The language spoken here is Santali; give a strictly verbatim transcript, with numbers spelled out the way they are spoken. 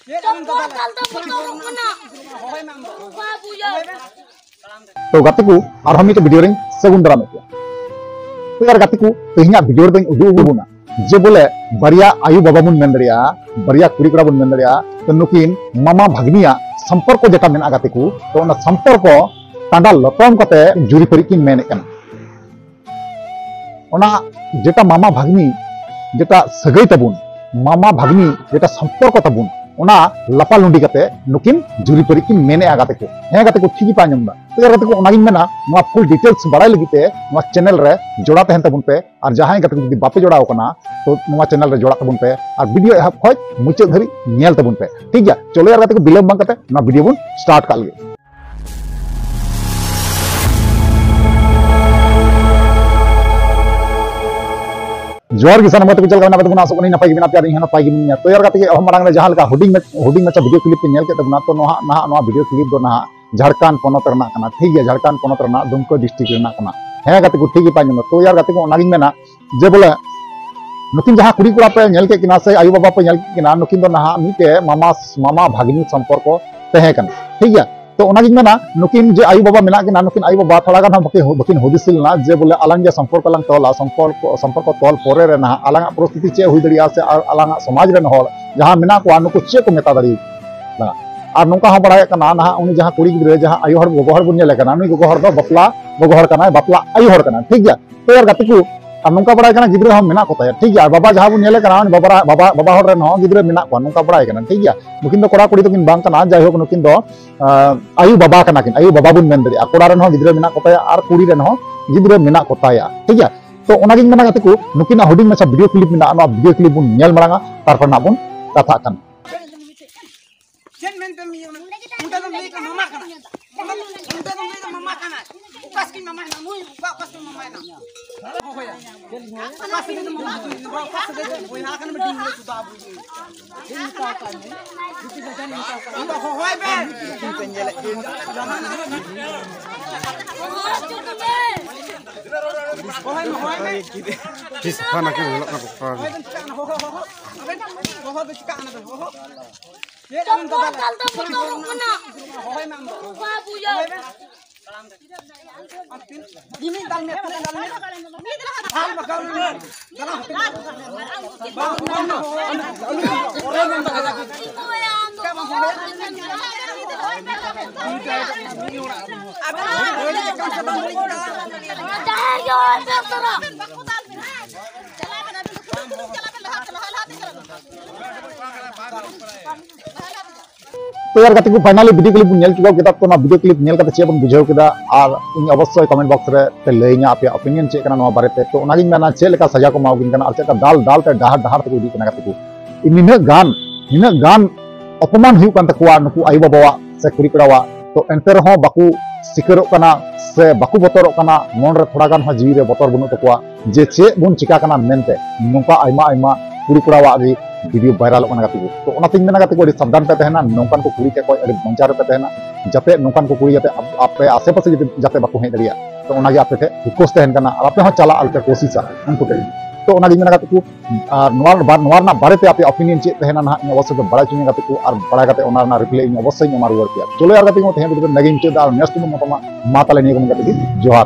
ᱪᱮᱫ ᱟᱢ ᱫᱟᱫᱟ? ᱪᱚᱯᱚᱞ ᱛᱟᱞ ᱫᱚ ᱵᱚᱛᱚᱨᱚᱜ ᱠᱟᱱᱟ᱾ ᱦᱚᱦᱚᱭ ᱢᱮ ᱟᱢ ᱫᱚ᱾ ᱵᱟᱵᱩ ᱭᱟ᱾ ᱛᱚ ᱜᱟᱛᱮ ᱠᱚ, ᱟᱨᱦᱚᱸ ᱢᱤᱫᱴᱮᱱ ᱵᱷᱤᱰᱤᱭᱳ ᱨᱤᱧ ᱥᱟᱹᱜᱩᱱ ᱫᱟᱨᱟᱢᱮᱫ ᱯᱮᱭᱟ᱾ ᱛᱚ ᱭᱟᱨ ᱜᱟᱛᱮ ᱠᱚ, ᱛᱮᱦᱮᱧᱟᱜ ᱵᱷᱤᱰᱤᱭᱳ ᱨᱮᱫᱚᱧ ᱩᱫᱩᱜ ᱟᱵᱚᱱᱟ ᱡᱮ ᱵᱚᱞᱮ ᱵᱟᱨᱭᱟ ᱟᱭᱳ ᱵᱟᱵᱟ ᱵᱚᱱ ᱢᱮᱱ ᱫᱟᱲᱮᱭᱟᱜᱼᱟ, ᱵᱟᱨᱭᱟ ᱠᱩᱲᱤ ᱠᱚᱲᱟ ᱵᱚᱱ ᱢᱮᱱ ᱫᱟᱲᱮᱭᱟᱜᱼᱟ, ᱛᱚ ᱱᱩᱠᱤᱱ ᱢᱟᱢᱟ ᱵᱷᱟᱜᱽᱱᱤᱭᱟᱜ ᱥᱚᱢᱯᱚᱨᱠᱚ ᱡᱮᱴᱟ ᱢᱮᱱᱟᱜᱼᱟ ᱜᱟᱛᱮ ᱠᱚ, ᱛᱚ ᱚᱱᱟ ᱥᱚᱢᱯᱚᱨᱠᱚ ᱴᱟᱸᱰᱟ ᱞᱚᱴᱚᱢ ᱠᱟᱛᱮ ᱡᱩᱨᱤ ᱯᱟᱹᱨᱤ ᱠᱤᱱ ᱢᱮᱱᱮᱫ ᱠᱟᱱᱟ᱾ ᱚᱱᱟ ᱡᱮᱴᱟ ᱢᱟᱢᱟ ᱵᱷᱟᱜᱽᱱᱤ, ᱡᱮᱴᱟ ᱥᱟᱹᱜᱟᱹᱭ ᱛᱟᱵᱚᱱ, ᱢᱟᱢᱟ ᱵᱷᱟᱜᱽᱱᱤ ᱡᱮᱴᱟ ᱥᱚᱢᱯᱚᱨᱠᱚ ᱛᱟᱵᱚᱱ, ᱚᱱᱟ ᱞᱟᱯᱟ ᱞᱩᱸᱰᱤ ᱠᱟᱛᱮ ᱱᱩᱠᱤᱱ ᱡᱩᱨᱤ ᱯᱟᱹᱨᱤ ᱠᱤᱱ ᱢᱮᱱᱮᱜᱼᱟ ᱜᱟᱛᱮ ᱠᱚ᱾ ᱦᱮᱸ ᱜᱟᱛᱮ ᱠᱚ, ᱴᱷᱤᱠ ᱜᱮᱯᱮ ᱟᱸᱡᱚᱢ ᱮᱫᱟ᱾ ᱛᱚ ᱜᱟᱛᱮ ᱠᱚ, ᱚᱱᱟᱜᱤᱧ ᱢᱮᱱᱟ, ᱱᱚᱣᱟ ᱯᱷᱩᱞ ᱰᱤᱴᱮᱞᱥ ᱵᱟᱲᱟᱭ ᱞᱟᱹᱜᱤᱫ ᱛᱮ ᱱᱚᱣᱟ ᱪᱮᱱᱮᱞ ᱨᱮ ᱡᱚᱲᱟᱣ ᱛᱟᱦᱮᱱ ᱛᱟᱵᱚᱱ ᱯᱮ᱾ ᱟᱨ ᱡᱟᱦᱟᱸᱭ ᱜᱟᱛᱮ ᱠᱚ ᱡᱩᱫᱤ ᱵᱟᱯᱮ ᱡᱚᱲᱟᱣ ᱟᱠᱟᱱᱟ, ᱛᱚ ᱱᱚᱣᱟ ᱪᱮᱱᱮᱞ ᱨᱮ ᱡᱚᱲᱟᱜ ᱛᱟᱵᱚᱱ ᱯᱮ ᱟᱨ ᱵᱷᱤᱰᱤᱭᱳ ᱮᱦᱚᱵ ᱠᱷᱚᱱ ᱢᱩᱪᱟᱹᱫ ᱫᱷᱟᱹᱨᱤᱡ ᱧᱮᱞ ᱛᱟᱵᱚᱱ ᱯᱮ, ᱴᱷᱤᱠ ᱜᱮᱭᱟ? ᱪᱚᱞᱚ ᱭᱟᱨ ᱜᱟᱛᱮ ᱠᱚ, ᱵᱤᱞᱚᱢ ᱵᱟᱝ ᱠᱟᱛᱮ ᱱᱚᱣᱟ ᱵᱷᱤᱰᱤᱭᱳ ᱵᱚᱱ ᱥᱴᱟᱨᱴ ᱠᱟᱜ ᱞᱮᱜᱮ᱾ ᱡᱚᱦᱟᱨ ᱜᱮ ᱥᱟᱱᱟᱢ ᱜᱟᱛᱮ ᱠᱚ, ᱪᱮᱫ ᱞᱮᱠᱟ ᱢᱮᱱᱟᱜ ᱯᱮ ᱛᱟᱵᱚᱱᱟ? ᱟᱥᱚᱜ ᱠᱟᱹᱱᱟᱹᱧ ᱱᱟᱯᱟᱭ ᱜᱮ ᱢᱮᱱᱟᱜ ᱯᱮᱭᱟ ᱟᱨ ᱤᱧ ᱦᱚᱸ ᱱᱟᱯᱟᱭ ᱜᱮ ᱢᱤᱱᱟᱹᱧᱟ᱾ ᱛᱚ ᱭᱟᱨ ᱜᱟᱛᱮ ᱠᱚ, ᱮᱦᱚᱵ ᱢᱟᱲᱟᱝ ᱨᱮ ᱡᱟᱦᱟᱸ ᱞᱮᱠᱟ ᱦᱩᱰᱤᱧ ᱢᱟᱪ-, ᱦᱩᱰᱤᱧ ᱢᱟᱪᱷᱟ ᱵᱷᱤᱰᱤᱭᱳ ᱠᱞᱤᱯ ᱯᱮ ᱧᱮᱞ ᱠᱮᱫ ᱛᱟᱵᱚᱱᱟ, ᱛᱚ ᱱᱚᱣᱟ, ᱱᱟᱦᱟᱜ ᱱᱚᱣᱟ ᱵᱷᱤᱰᱤᱭᱳ ᱠᱞᱤᱯ ᱫᱚ ᱱᱟᱦᱟᱜ ᱡᱷᱟᱲᱠᱷᱚᱸᱰ ᱯᱚᱱᱚᱛ ᱨᱮᱱᱟᱜ ᱠᱟᱱᱟ, ᱴᱷᱤᱠ ᱜᱮᱭᱟ? ᱡᱷᱟᱲᱠᱷᱚᱸᱰ ᱯᱚᱱᱚᱛ ᱨᱮᱱᱟᱜ ᱫᱩᱢᱠᱟᱹ ᱰᱤᱥᱴᱨᱤᱠᱴ ᱨᱮᱱᱟᱜ ᱠᱟᱱᱟ᱾ ᱦᱮᱸ ᱜᱟᱛᱮ ᱠᱚ, ᱴᱷᱤᱠ ᱜᱮᱯᱮ ᱟᱸᱡᱚᱢ ᱫᱟ᱾ ᱛᱚ ᱭᱟᱨ ᱜᱟᱛᱮ ᱠᱚ, ᱚᱱᱟᱜᱤᱧ ᱢᱮᱱᱟ ᱡᱮ ᱵᱚᱞᱮ ᱱᱩᱠᱤᱱ ᱡᱟᱦᱟᱸ ᱠᱩᱲᱤ ᱠᱚᱲᱟ ᱯᱮ ᱧᱮᱞ ᱠᱮᱫ ᱠᱤᱱᱟ ᱥᱮ ᱟᱭᱳ ᱵᱟᱵᱟ ᱯᱮ ᱧᱮᱞ ᱠᱮᱫ ᱠᱤᱱᱟ, ᱱᱩᱠᱤᱱ ᱫᱚ ᱱᱟᱦᱟᱜ ᱢᱤᱫᱴᱮᱡ ᱢᱟᱢᱟ, ᱢᱟᱢᱟ ᱵᱷᱟᱜᱽᱱᱤ ᱥᱚᱢᱯᱚᱨᱠᱚ ᱛᱟᱦᱮᱸ ᱠᱟᱱᱟ, ᱴᱷᱤᱠ ᱜᱮᱭᱟ? ᱛᱚ ᱚᱱᱟᱜᱤᱧ ᱢᱮᱱᱟ, ᱱᱩᱠᱤᱱ ᱡᱮ ᱟᱭᱳ ᱵᱟᱵᱟ ᱢᱮᱱᱟᱜ ᱠᱤᱱᱟ, ᱱᱩᱠᱤᱱ ᱟᱭᱳ ᱵᱟᱵᱟ ᱛᱷᱚᱲᱟ ᱜᱟᱱ ᱦᱚᱸ ᱵᱟᱹᱠᱤᱱ, ᱵᱟᱹᱠᱤᱱ ᱦᱩᱫᱤᱥ ᱞᱮᱱᱟ ᱡᱮ ᱵᱚᱞᱮ ᱟᱞᱟᱝ ᱡᱮ ᱥᱚᱢᱯᱚᱨᱠᱚ ᱞᱟᱝ ᱛᱚᱞᱟ, ᱥᱚᱢᱯᱚᱨᱠᱚ, ᱥᱚᱢᱯᱚᱨᱠᱚ ᱛᱚᱞ ᱯᱚᱨᱮ ᱨᱮ ᱱᱟᱦᱟᱜ ᱟᱞᱟᱝᱟᱜ ᱯᱚᱨᱤᱥᱛᱷᱤᱛᱤ ᱪᱮᱫ ᱦᱩᱭ ᱫᱟᱲᱮᱭᱟᱜᱼᱟ ᱥᱮ ᱟᱨ ᱟᱞᱟᱝᱟᱜ ᱥᱚᱢᱟᱡᱽ ᱨᱮᱱ ᱦᱚᱲ ᱡᱟᱦᱟᱸ ᱢᱮᱱᱟᱜ ᱠᱚᱣᱟ, ᱱᱩᱠᱩ ᱪᱮᱫ ᱠᱚ ᱢᱮᱛᱟ ᱫᱟᱲᱮᱭᱟᱠᱚ ᱠᱟᱱᱟ᱾ ᱟᱨ ᱱᱚᱝᱠᱟ ᱦᱚᱸ ᱵᱟᱲᱟᱭᱚᱜ ᱠᱟᱱᱟ, ᱱᱟᱦᱟᱜ ᱩᱱᱤ ᱡᱟᱦᱟᱸ ᱠᱩᱲᱤ ᱜᱤᱫᱽᱨᱟᱹ ᱡᱟᱦᱟᱸ ᱟᱭᱳ ᱦᱚᱲ, ᱜᱚᱜᱚ ᱦᱚᱲ ᱵᱚᱱ ᱧᱮᱞᱮ ᱠᱟᱱᱟ, ᱱᱩᱭ ᱜᱚᱜᱚ ᱦᱚᱲ ᱫᱚ ᱵᱟᱯᱞᱟ ᱜᱚᱜᱚ ᱦᱚᱲ ᱠᱟᱱᱟᱭ, ᱵᱟᱯᱞᱟ ᱟᱭᱳ ᱦᱚᱲ ᱠᱟᱱᱟᱭ, ᱴᱷᱤᱠ ᱜᱮᱭᱟ? ᱛᱚ ᱭᱟᱨ ᱜᱟᱛᱮ ᱠᱚ, ᱟᱨ ᱱᱚᱝᱠᱟ ᱵᱟᱲᱟᱭ ᱠᱟᱱᱟ ᱜᱤᱫᱽᱨᱟᱹ ᱦᱚᱸ ᱢᱮᱱᱟᱜ ᱠᱚ ᱛᱟᱭᱟ, ᱴᱷᱤᱠ ᱜᱮᱭᱟ? ᱟᱨ ᱵᱟᱵᱟ ᱡᱟᱦᱟᱸ ᱵᱚᱱ ᱧᱮᱞᱮ ᱠᱟᱱᱟ, ᱩᱱᱤ ᱵᱟᱵᱟ, ᱵᱟᱵᱟ, ᱵᱟᱵᱟ ᱦᱚᱲ ᱨᱮᱱ ᱦᱚᱸ ᱜᱤᱫᱽᱨᱟᱹ ᱢᱮᱱᱟᱜ ᱠᱚᱣᱟ, ᱱᱚᱝᱠᱟ ᱵᱟᱲᱟᱭ ᱠᱟᱱᱟ, ᱴᱷᱤᱠ ᱜᱮᱭᱟ? ᱱᱩᱠᱤᱱ ᱫᱚ ᱠᱚᱲᱟ ᱠᱩᱲᱤ ᱫᱚᱠᱤᱱ ᱵᱟᱝ ᱠᱟᱱᱟ, ᱡᱟᱭᱦᱳᱠ ᱱᱩᱠᱤᱱ ᱫᱚ, ᱟᱸ, ᱟᱭᱳ ᱵᱟᱵᱟ ᱠᱟᱱᱟ ᱠᱤᱱ, ᱟᱭᱳ ᱵᱟᱵᱟ ᱵᱚᱱ ᱢᱮᱱ ᱫᱟᱲᱮᱭᱟᱜᱼᱟ᱾ ᱠᱚᱲᱟ ᱨᱮᱱ ᱦᱚᱸ ᱜᱤᱫᱽᱨᱟᱹ ᱢᱮᱱᱟᱜ ᱠᱚ ᱛᱟᱭᱟ ᱟᱨ ᱠᱩᱲᱤ ᱨᱮᱱ ᱦᱚᱸ ᱜᱤᱫᱽᱨᱟᱹ ᱢᱮᱱᱟᱜ ᱠᱚ ᱛᱟᱭᱟ, ᱴᱷᱤᱠ ᱜᱮᱭᱟ? ᱛᱚ ᱚᱱᱟᱜᱤᱧ ᱢᱮᱱᱟ ᱜᱟᱛᱮ ᱠᱚ, ᱱᱩᱠᱤᱱᱟᱜ ᱦᱩᱰᱤᱧ ᱢᱟᱪᱷᱟ ᱵᱷᱤᱰᱤᱭᱳ ᱠᱞᱤᱯ ᱢᱮᱱᱟᱜᱼᱟ, ᱱᱚᱣᱟ ᱵᱷᱤᱰᱤᱭᱳ ᱠᱞᱤᱯ ᱵᱚᱱ ᱧᱮᱞ ᱢᱟᱲᱟᱝᱟ, ᱛᱟᱨᱯᱚᱨ ᱱᱟᱜ ᱵᱚᱱ ᱠᱟᱛᱷᱟᱜ ᱠᱟᱱᱟ᱾ ᱪᱮᱫ ᱢᱮᱱᱛᱮᱢ ᱤᱭᱟᱹ ᱚᱱᱟ? ᱚᱱᱛᱮ ᱫᱚᱢ ᱞᱟᱹᱭ ᱠᱮᱫᱟ ᱢᱟᱢᱟ ᱠᱟᱱᱟ᱾ ᱚᱱᱛᱮ ᱫᱚᱢ ᱞᱟᱹᱭ ᱠᱮᱫᱟ ᱢᱟᱢᱟ ᱠᱟᱱᱟ᱾ ᱚᱠᱟ ᱥᱮᱫ ᱢᱟᱢᱟᱭᱮᱱᱟ? ᱱᱩᱭ ᱚᱠᱟ, ᱚᱠᱟ ᱥᱮᱫ ᱢᱟᱢᱟᱭᱮᱱᱟ? ᱦᱚᱦᱚᱭᱟ᱾ ᱚᱠᱟ ᱥᱮᱫ ᱫᱚ ᱢᱟᱢᱟ ᱠᱟᱱᱟ? ᱚᱠᱟ ᱥᱮᱫ ᱫᱚ ᱵᱚᱭᱦᱟ ᱠᱟᱱᱟ? ᱰᱤᱝ ᱨᱮ ᱥᱩᱫᱷᱟ ᱟᱵᱚ᱾ ᱤᱧ ᱢᱮᱛᱟᱣ ᱠᱟᱜ ᱢᱮ᱾ ᱡᱩᱫᱤ ᱵᱟᱡᱟᱨ ᱤᱧ ᱢᱮᱛᱟᱣ ᱠᱟᱜ ᱢᱮ᱾ ᱟᱫᱚ ᱦᱚᱦᱚᱭ ᱵᱮᱱ᱾ ᱤᱧ ᱯᱮ ᱧᱮᱞᱮᱫ ᱠᱤᱱ᱾ ᱦᱚᱦᱚᱭ ᱢᱮ, ᱦᱚᱦᱚᱭ ᱢᱮ᱾ ᱛᱤᱥ ᱦᱟᱱᱟ ᱠᱤᱱ ᱧᱮᱞᱚᱜ ᱠᱟᱱᱟ ᱠᱚ᱾ ᱦᱚᱦᱚᱭ ᱵᱮᱱ, ᱪᱤᱠᱟᱹᱜ ᱠᱟᱱᱟ? ᱦᱚᱦᱚ, ᱦᱚᱦᱚ, ᱦᱚᱦᱚ᱾ ᱟᱵᱮᱱ ᱦᱚᱲ ᱫᱚ ᱪᱤᱠᱟᱹᱜ ᱠᱟᱱᱟ ᱵᱮᱱ? ᱦᱚᱦᱚ᱾ ᱪᱮᱫ ᱟᱵᱮᱱ ᱫᱟᱫᱟ? ᱪᱚᱢᱯᱚᱞ ᱛᱟᱞ ᱫᱚ ᱵᱚᱛᱚᱨᱚᱜ ᱠᱟᱱᱟ᱾ ᱦᱚᱦᱚᱭ ᱢᱮ ᱟᱢ ᱫᱚ᱾ ᱵᱟᱹᱵᱩᱭᱟ᱾ ᱦᱚᱦᱚᱭ ᱢᱮ᱾ ᱟᱢ ᱛᱤᱱ-, ᱡᱤᱢᱤᱧ ᱫᱟᱞ ᱢᱮ, ᱫᱟᱞ ᱢᱮ᱾ ᱫᱟᱞ ᱢᱮ, ᱫᱟᱞ ᱢᱮ᱾ ᱫᱟᱞ ᱢᱮ᱾ ᱡᱟᱦᱟᱸᱭ ᱜᱮ ᱦᱚᱲ ᱵᱮᱥ ᱫᱷᱟᱨᱟ᱾ ᱛᱚ ᱭᱟᱨ ᱜᱟᱛᱮ ᱠᱚ, finally video clip ᱵᱚᱱ ᱧᱮᱞ ᱪᱩᱠᱟᱹᱣ ᱠᱮᱫᱟ᱾ ᱛᱚ ᱚᱱᱟ video clip ᱧᱮᱞ ᱠᱟᱛᱮ ᱪᱮᱫ ᱵᱚᱱ ᱵᱩᱡᱷᱟᱹᱣ ᱠᱮᱫᱟ, ᱟᱨ ᱤᱧ ᱚᱵᱚᱥᱥᱳᱭ comment box ᱨᱮ ᱯᱮ ᱞᱟᱹᱭᱟᱹᱧᱟ ᱟᱯᱮᱭᱟᱜ opinion ᱪᱮᱫ ᱠᱟᱱᱟ ᱱᱚᱣᱟ ᱵᱟᱨᱮᱛᱮ᱾ ᱛᱚ ᱚᱱᱟᱜᱤᱧ ᱢᱮᱱᱟ, ᱪᱮᱫ ᱞᱮᱠᱟ ᱥᱟᱡᱟ ᱠᱚ ᱮᱢᱟᱣᱟᱠᱤᱱ ᱠᱟᱱᱟ ᱟᱨ ᱪᱮᱫ ᱞᱮᱠᱟ ᱫᱟᱞ ᱫᱟᱞ ᱛᱮ ᱰᱟᱦᱟᱨ ᱰᱟᱦᱟᱨ ᱛᱮᱠᱚ ᱤᱫᱤᱜ ᱠᱟᱱᱟ ᱜᱟᱛᱮ ᱠᱚ᱾ ᱱᱤᱱᱟᱹᱜ ᱜᱟᱱ, ᱱᱤᱱᱟᱹᱜ ᱜᱟᱱ ᱚᱯᱚᱢᱟᱱ ᱦᱩᱭᱩᱜ ᱠᱟᱱ ᱛᱟᱠᱚᱣᱟ ᱱᱩᱠᱩ ᱟᱭᱳ ᱵᱟᱵᱟᱣᱟᱜ ᱥᱮ ᱠᱩᱲᱤ ᱠᱚᱲᱟᱣᱟᱜ, ᱛᱚ ᱮᱱᱛᱮ ᱨᱮᱦᱚᱸ ᱵᱟᱠᱚ ᱥᱤᱠᱟᱹᱨᱚᱜ ᱠᱟᱱᱟ ᱥᱮ ᱵᱟᱠᱚ ᱵᱚᱛᱚᱨᱚᱜ ᱠᱟᱱᱟ, ᱢᱚᱱ ᱨᱮ ᱛᱷᱚᱲᱟ ᱜᱟᱱ ᱦᱚᱸ ᱡᱤᱣᱤ ᱨᱮ ᱵᱚᱛᱚᱨ ᱵᱟᱹᱱᱩᱜ ᱛᱟᱠᱚᱣᱟ ᱡᱮ ᱪᱮᱫ ᱵᱚᱱ ᱪᱤᱠᱟ ᱠᱟᱱᱟ ᱢᱮᱱᱛᱮ᱾ ᱱᱚᱝᱠᱟ ᱟᱭᱢᱟ ᱟᱭᱢᱟ ᱠᱩᱲᱤ ᱠᱚᱲᱟᱣᱟᱜ ᱜᱮ video viralᱚᱜ ᱠᱟᱱᱟ ᱜᱟᱛᱮ ᱠᱚ᱾ ᱛᱚ ᱚᱱᱟᱛᱤᱧ ᱢᱮᱱᱟ ᱜᱟᱛᱮ ᱠᱚ, ᱟᱹᱰᱤ ᱥᱟᱵᱫᱷᱟᱱ ᱯᱮ ᱛᱟᱦᱮᱱᱟ, ᱱᱚᱝᱠᱟᱱ ᱠᱚ ᱠᱩᱲᱤ ᱴᱷᱮᱡ ᱠᱷᱚᱡ ᱟᱹᱰᱤ ᱵᱟᱧᱪᱟᱣ ᱨᱮᱯᱮ ᱛᱟᱦᱮᱱᱟ, ᱡᱟᱛᱮ ᱱᱚᱝᱠᱟᱱ ᱠᱚ ᱠᱩᱲᱤ ᱡᱟᱛᱮ ᱟᱯ-, ᱟᱯᱮ ᱟᱥᱮ ᱯᱟᱥᱮ ᱡᱟᱛᱮ, ᱡᱟᱛᱮ ᱵᱟᱠᱚ ᱦᱮᱡ ᱫᱟᱲᱮᱭᱟᱜ᱾ ᱛᱚ ᱚᱱᱟᱜᱮ ᱟᱯᱮ ᱴᱷᱮᱡ request ᱛᱟᱦᱮᱱ ᱠᱟᱱᱟ, ᱟᱨ ᱟᱯᱮ ᱦᱚᱸ ᱪᱟᱞᱟᱜ ᱟᱞᱚᱯᱮ ᱠᱳᱥᱤᱥᱟ ᱩᱱᱠᱩ ᱴᱷᱮᱡ᱾ ᱛᱚ ᱚᱱᱟᱜᱤᱧ ᱢᱮᱱᱟ ᱜᱟᱛᱮ ᱠᱚ, ᱟᱨ ᱱᱚᱣᱟ ᱵᱟ-, ᱱᱚᱣᱟ ᱨᱮᱱᱟᱜ ᱵᱟᱨᱮᱛᱮ ᱟᱯᱮᱭᱟᱜ opinion ᱪᱮᱫ ᱛᱟᱦᱮᱱᱟ ᱱᱟᱦᱟᱜ, ᱤᱧ ᱚᱵᱚᱥᱥᱳᱭ ᱯᱮ ᱵᱟᱲᱟᱭ ᱦᱚᱪᱚᱧᱟ ᱜᱟᱛᱮ ᱠᱚ, ᱟᱨ ᱵᱟᱲᱟᱭ ᱠᱟᱛᱮ ᱚᱱᱟ ᱨᱮᱱᱟᱜ reply ᱤᱧ ᱚᱵᱚᱥᱥᱳᱭ ᱤᱧ ᱮᱢᱟ ᱨᱩᱣᱟᱹᱲ ᱯᱮᱭᱟ᱾ ᱪᱚᱞᱚ ᱭᱟᱨ ᱜᱟᱛᱮ ᱠᱚ, ᱛᱮᱦᱮᱧ video ᱫᱚ ᱱᱚᱰᱮ ᱜᱤᱧ ᱢᱩᱪᱟᱹᱫ ᱮᱫᱟ, ᱟᱨ next ᱵᱚᱱ ᱧᱟᱯᱟᱢᱟ᱾ ᱢᱟ ᱛᱟᱦᱞᱮ ᱱᱤᱭᱟᱹ ᱠᱚ ᱢᱮᱱ ᱠᱟᱛᱮ ᱜᱮ ᱡᱚᱦᱟᱨ᱾